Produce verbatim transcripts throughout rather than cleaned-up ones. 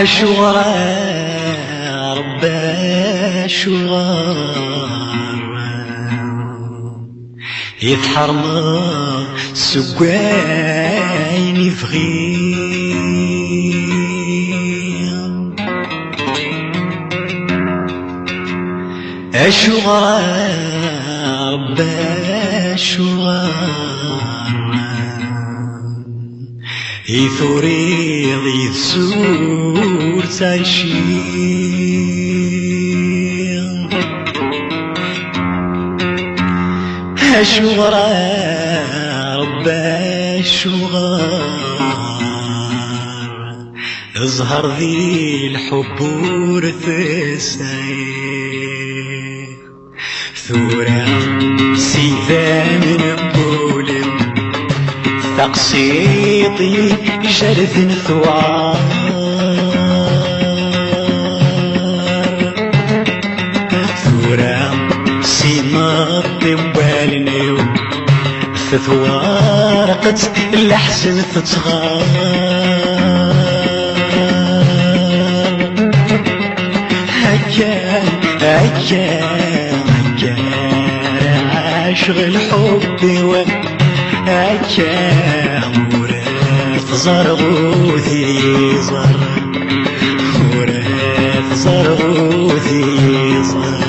Acuɣer a Ṛebbi, acuɣer i tḥermeḍ seg wayen i bɣiɣ? Acuɣer a Ṛebbi, acuɣer i turiḍ yid-s ur ttɛiciɣ? Acuɣer a Ṛebbi, acuɣer ẓẓher di lḥubb ur tesɛiḍ? Tura s idammen n wul-im, taqsiṭ ijerden tewɛer. Tura s imeṭṭi n wallen-iw, tetwerqet leḥzen tettɣar. Akka, akka, akka ara ɛaceɣ lḥubb-iw. Akka ur teẓreɣ udi iẓer, ur teẓreɣ udi iẓer.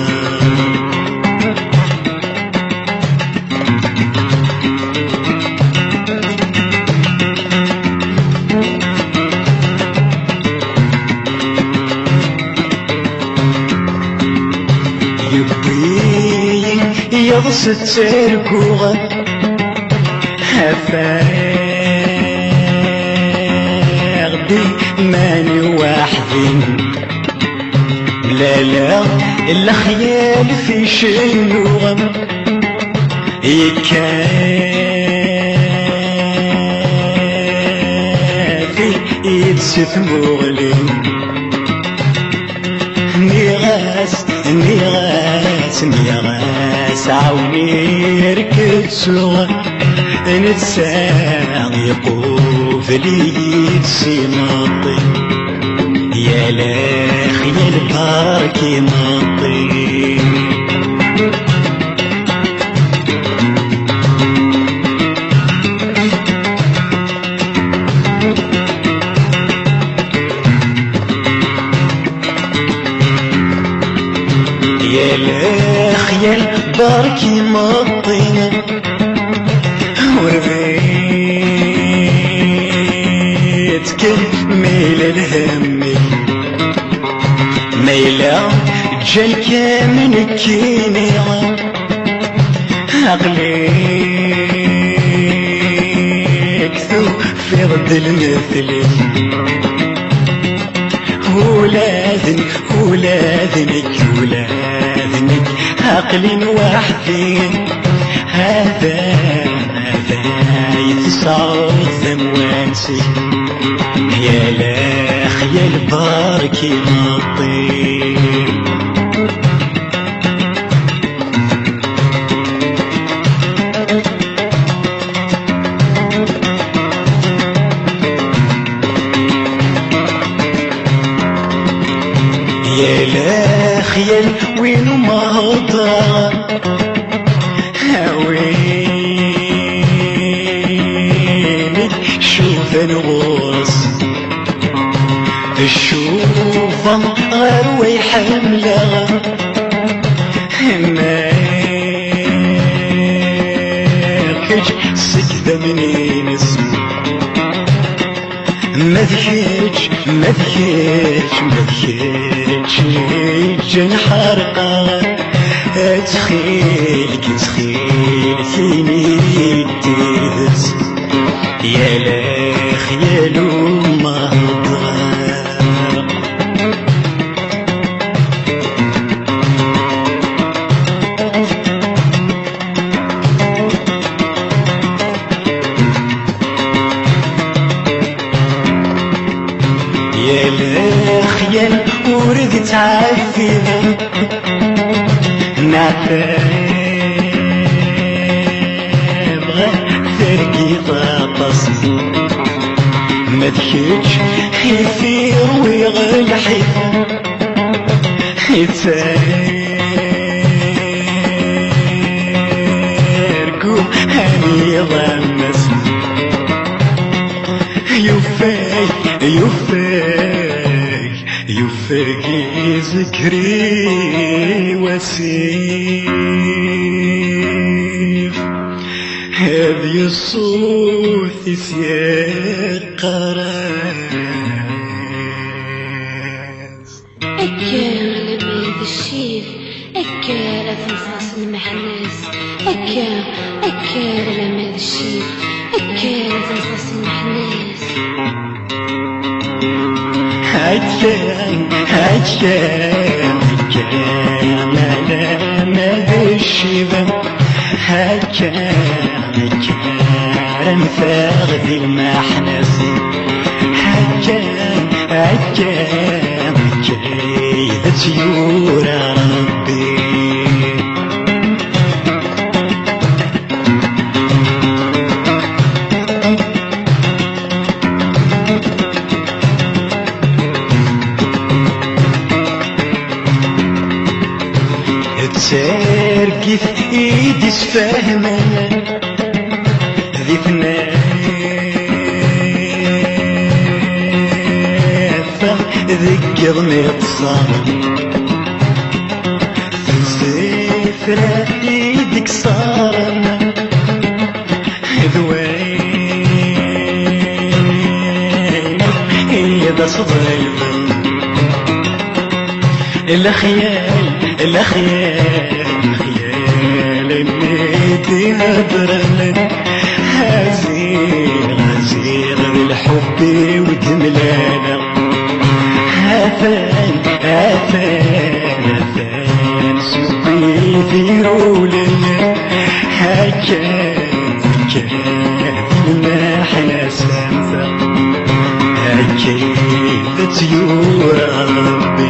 Yewwi-yi yiḍes ttarguɣ, afaɣ-d iman-iw weḥd-i. Lala, lexyal fi cennuɣ, yekkat-iyi-d si tmuɣli. Nniɣ-as, nniɣ-as, nniɣ-as, ɛawen-iyi rked suɣ. Netta iqubel-iyi-d s imeṭṭi, yal axyal berk imeṭṭi. Yal axyal berk imeṭṭi, ur bɣiɣ-tkemmil lhemm-i. Ma yella ǧǧan-k am nekkini, aql-ik tufiḍ-d lmetl-im. Ula d nekk, ula d nekk, ula d nekk, aql-in weḥd-i. Hada, hada i tesɛuḍ d amwanes-ik, yal axyal berk imeṭṭi. Yal axyal win umehḍer, a win i d-cuban ɣur-s. Tcuba ɣer way ḥemmleɣ, ma kečč seg idammen-ines. Ma d kečč, ma d kečč, ma d kečč i yeǧǧan ḥerqeɣ. Ttxil-k, ttxil-k, ini-yi-d tidet, yal axyal umehḍer. Yal axyal ur d-ttɛeddiɣ. Bɣiɣ tergiḍ aṭas, ma d kečč i t-irwiɣ lḥif. Ittergu aniḍ ammas. Yufeg, yufeg, yufeg izegri wasif. Ad yeṣṣut is yeqqar-as. Akka alamma d ccib, akka ara tenfeṣ lmeḥna-s. Akka, akka alamma d ccib, akka ara tenfeṣ lmeḥna-s. Akka, akka, akka alamma d ccib. Akka, akka ara nfeɣ di lmeḥna-s. Akka, akka, akka i d-tt-yura Rebbi. D targit i d-isfahmen di tnafa deg yiḍ mi ṭṭsen. Tensifra i d-ikṣaren d wayen i d-as-ḍelben. Lexyal, lexyal, lexyal-nni d-iheddren. Aziɣ, aziɣ d lḥubb-iw d-mlaleɣ. Atan, atan, atan s ubrid irulen. Akka, akka, lmeḥna-s am ta. Akka i d-tt-yura Rebbi.